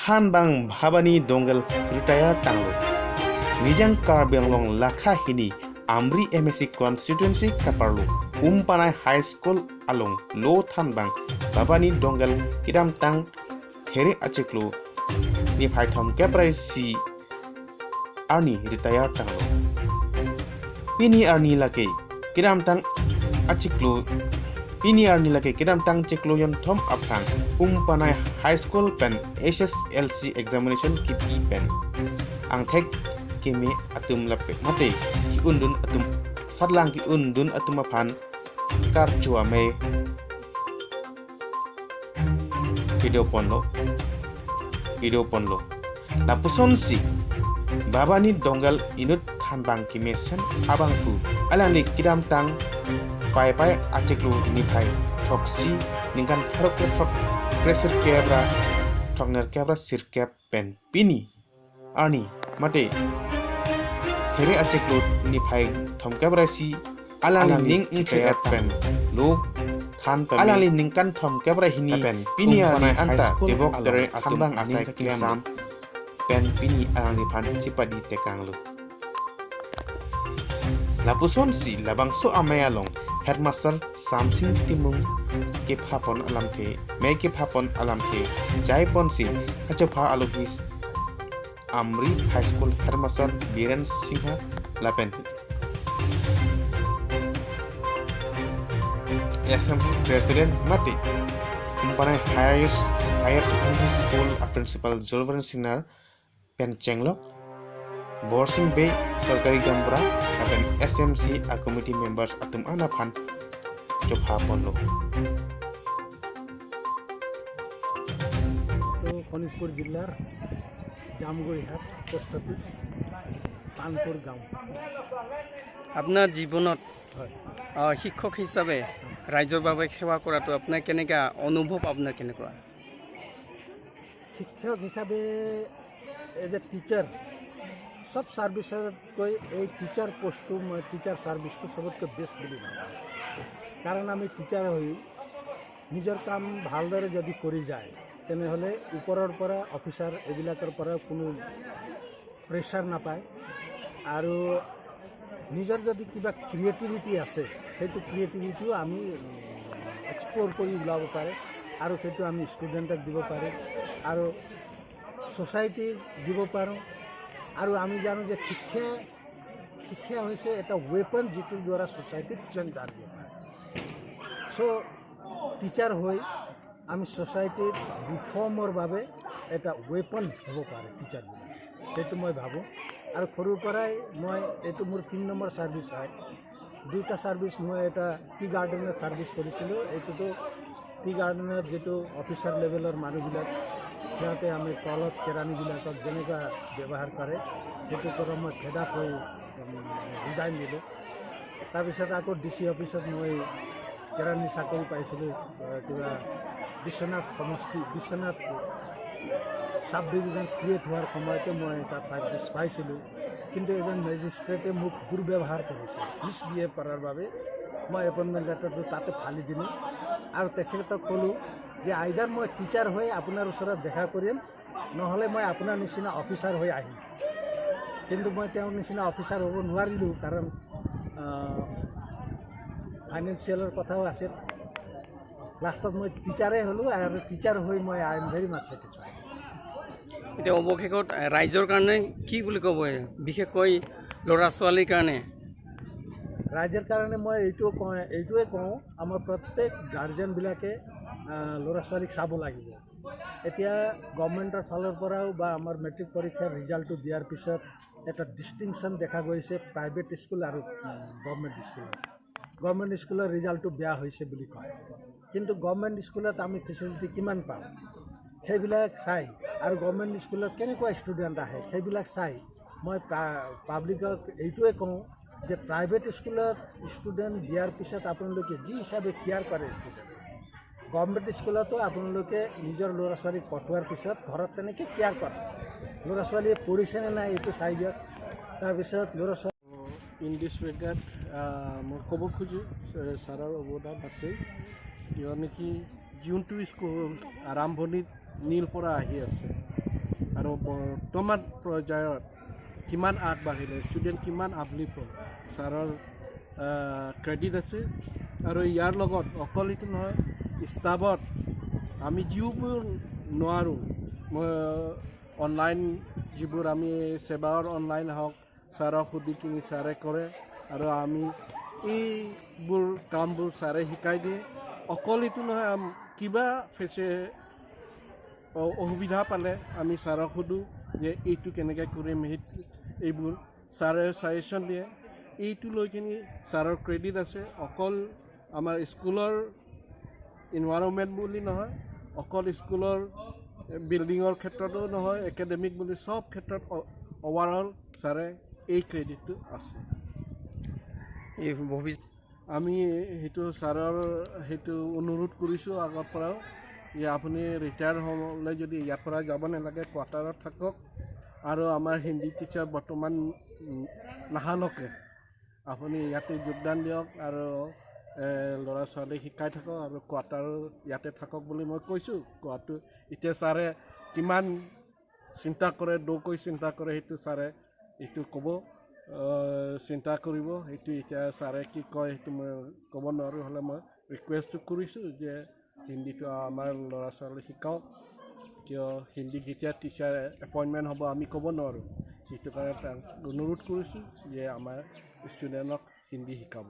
Thanbang Bhabani Dongel retire tanglo Nijang Karbi Anglong Lakha hini Amri MSc constituency Kaparlu Umpanai High School along Lo Thanbang Bhabani Dongel kidam tang here acheklo ni phaithom keprai si arni retire tanglo pini arni lake kidam tang achiklo pini arni lake kidam tang cheklo yon thom aphang Umpanai High School pen SSLC examination kipi pen angthek keme atum lape mate ki undun atum satlang ki undun atum aphan kar chua me video ponlo lapuson si Babani Dongal inut thanbang kimesen abangpu alani kidam tang pai pai acheklu ni phai thoksi ningkan throk throk pressure kebra thokner kebra sirkep pen pini ani mate here acheklu ni phai thomkebra si alani ning ingkhaya pen lo than pa alani ningkan thomkebra hini pen pini ani anta debok dere atum asai klem pen pini alani phan chipadi tekanglo lapuson si labangso amayalong headmaster Samsing Timung ke phapon alamthe me ke phapon alamthe jaipon si kachopha alohis Amri High School headmaster Biren Singha lapen SMC president mate Umpanai Higher Secondary School principal Jolvaran Singnar pen Chenglok Borsing Bay Sarkari Gambra pen SMC a committee members atum ana phan chopha ponlo. তো শোণিতপুৰ জিলাৰ জামগুৰিহাট post office Panpur গাঁও। আপোনাৰ জীৱনত হয়, শিক্ষক হিচাপে ৰাইজৰ বাবে সেৱা কৰাটো আপোনাৰ কেনেকুৱা অনুভৱ, আপোনাৰ কেনেকুৱা? শিক্ষক হিচাপে এজ এ টিচাৰ চব ছাৰ্ভিচতকৈ এই টিচাৰ পষ্টটো, মই টিচাৰ ছাৰ্ভিচটো চবতকৈ বেষ্ট বুলি ভাবোঁ। কাৰণ আমি টিচাৰ হৈ নিজৰ কাম ভালদৰে যদি কৰি যায়, তেনেহ'লে ওপৰৰ পৰা অফিচাৰ এইবিলাকৰ পৰা কোনো প্ৰেছাৰ নাপায়। আৰু নিজৰ যদি কিবা ক্ৰিয়েটিভিটি আছে, সেইটো ক্ৰিয়েটিভিটিও আমি এক্সপ্ল'ৰ কৰি ওলাব পাৰে আৰু সেইটো আমি ষ্টুডেণ্টক দিব পাৰোঁ আৰু ছ'চাইটিক দিব পাৰোঁ। আৰু আমি জানো যে শিক্ষা হৈছে এটা ৱেপন, যিটোৰ দ্বাৰা ছ'চাইটিত চেঞ্জ আনিব পাৰে। চ' টিচাৰ হৈ আমি ছ'চাইটিৰ ৰিফৰ্মৰ বাবে এটা ৱেপন হ'ব পাৰে টিচাৰবিলাক, সেইটো মই ভাবোঁ। আৰু সৰুৰ পৰাই মই এইটো মোৰ 3 নম্বৰ ছাৰ্ভিচ হয়। দুটা ছাৰ্ভিচ মই এটা টি গাৰ্ডেনত ছাৰ্ভিচ কৰিছিলোঁ। এইটোতো টি গাৰ্ডেনত যিটো অফিচাৰ লেভেলৰ মানুহবিলাক, সিহঁতে আমি তলত কেৰাণীবিলাকক যেনেকুৱা ব্যৱহাৰ কৰে, সেইটোৰ পৰা মই ফেড আপ হৈ ৰিজাইন দিলোঁ। তাৰপিছত আকৌ ডি চি অফিচত মই কেৰাণী চাকৰি পাইছিলোঁ। কিবা বিশ্বনাথ সমষ্টি, বিশ্বনাথ চাব ডিভিজন ক্ৰিয়েট হোৱাৰ সময়তে মই তাত চাৰ্ভিচ পাইছিলোঁ। কিন্তু এজন মেজিষ্ট্ৰেটে মোক দুৰ্ব্যৱহাৰ কৰিছে, মিছবিহেভ কৰাৰ বাবে মই এপইণ্টমেণ্ট লেটাৰটো তাতে ফালি দিলোঁ আৰু তেখেতক ক'লোঁ যে আইদাৰ মই টিচাৰ হৈ আপোনাৰ ওচৰত দেখা কৰিম, নহ'লে মই আপোনাৰ নিচিনা অফিচাৰ হৈ আহিম। কিন্তু মই তেওঁৰ নিচিনা অফিচাৰ হ'ব নোৱাৰিলোঁ, কাৰণ ফাইনেন্সিয়েলৰ কথাও আছিল। লাষ্টত মই টিচাৰেই হ'লোঁ আৰু টিচাৰ হৈ মই I am very much satisfied. এতিয়া অৱশেষত ৰাইজৰ কাৰণে কি বুলি ক'ব, বিশেষকৈ ল'ৰা ছোৱালীৰ কাৰণে? ৰাইজৰ কাৰণে মই এইটোও কওঁ, এইটোৱে কওঁ, আমাৰ প্ৰত্যেক গাৰ্জেনবিলাকে ল'ৰা ছোৱালীক চাব লাগিব। এতিয়া গভমেণ্টৰ ফালৰ পৰাও বা আমাৰ মেট্ৰিক পৰীক্ষাৰ ৰিজাল্টটো দিয়াৰ পিছত এটা ডিষ্টিংশ্যন দেখা গৈছে প্ৰাইভেট স্কুল আৰু গভমেণ্ট স্কুলত। গভমেণ্ট স্কুলৰ ৰিজাল্টটো বেয়া হৈছে বুলি কয়, কিন্তু গভমেণ্ট স্কুলত আমি ফেচিলিটি কিমান পাওঁ সেইবিলাক চাই আৰু গভমেণ্ট স্কুলত কেনেকুৱা ষ্টুডেণ্ট আহে সেইবিলাক চাই মই পাব্লিকক এইটোৱে কওঁ যে প্ৰাইভেট স্কুলত ষ্টুডেণ্ট দিয়াৰ পিছত আপোনালোকে যি হিচাপে কেয়াৰ কৰে ষ্টুডেণ্ট, গভমেণ্ট স্কুলতো আপোনালোকে নিজৰ ল'ৰা ছোৱালীক পঠোৱাৰ পিছত ঘৰত তেনেকৈ কেয়াৰ কৰে। ল'ৰা ছোৱালীয়ে পঢ়িছেনে নাই এইটো চাই দিয়ক। তাৰপিছত ল'ৰা ছোৱালী ইন this regard মই ক'ব খোজোঁ, ছাৰৰ অৱদান আছে, কিয় নেকি যোনটো স্কুল আৰম্ভণিত নীল পৰা আহি আছে। আৰু বৰ্তমান পৰ্যায়ত কিমান আগবাঢ়িলে, ষ্টুডেণ্ট কিমান আপলিফ্ট হ'ল, ছাৰৰ ক্ৰেডিট আছে। আৰু ইয়াৰ লগত অকল এইটো নহয়, ষ্টাফত আমি যিবোৰ নোৱাৰোঁ, মই অনলাইন যিবোৰ আমি সেৱাৰ অনলাইন হওক, ছাৰক সুধি কিনি ছাৰে কৰে আৰু আমি এইবোৰ কামবোৰ ছাৰে শিকাই দিয়ে। অকল এইটো নহয়, কিবা ফেচে অসুবিধা পালে আমি ছাৰক সোধোঁ যে এইটো কেনেকৈ কৰিম, সেইটো এইবোৰ ছাৰে ছাজেশ্যন দিয়ে। এইটো লৈ কিনি ছাৰৰ ক্ৰেডিট আছে। অকল আমাৰ স্কুলৰ ইনভাইৰনমেণ্ট বুলি নহয়, অকল স্কুলৰ বিল্ডিঙৰ ক্ষেত্ৰতো নহয়, একাডেমিক বুলি চব ক্ষেত্ৰত অভাৰঅল ছাৰে এই ক্ৰেডিটটো আছে। এই ভৱিষ্যত আমি সেইটো ছাৰৰ সেইটো অনুৰোধ কৰিছোঁ আগৰ পৰাও যে আপুনি ৰিটায়াৰ হ'লে যদি ইয়াৰ পৰা যাব নালাগে, কোৱাৰ্টাৰত থাকক আৰু আমাৰ হিন্দী টিচাৰ বৰ্তমান নাহালৈকে আপুনি ইয়াতে যোগদান দিয়ক আৰু ল'ৰা ছোৱালীক শিকাই থাকক আৰু কোৱাৰ্টাৰ ইয়াতে থাকক বুলি মই কৈছোঁ। কোৱাটো এতিয়া ছাৰে কিমান চিন্তা কৰে, দকৈ চিন্তা কৰে, সেইটো ছাৰে এইটো ক'ব, চিন্তা কৰিব। সেইটো এতিয়া ছাৰে কি কয় সেইটো মই ক'ব নোৱাৰোঁ। হ'লে মই ৰিকুৱেষ্টটো কৰিছোঁ যে হিন্দীটো আমাৰ ল'ৰা ছোৱালীক শিকাওক। কিয় হিন্দী কেতিয়া টিচাৰ এপইণ্টমেণ্ট হ'ব আমি ক'ব নোৱাৰোঁ। সেইটো কাৰণে তাক অনুৰোধ কৰিছোঁ যে আমাৰ ষ্টুডেণ্টক হিন্দী শিকাব।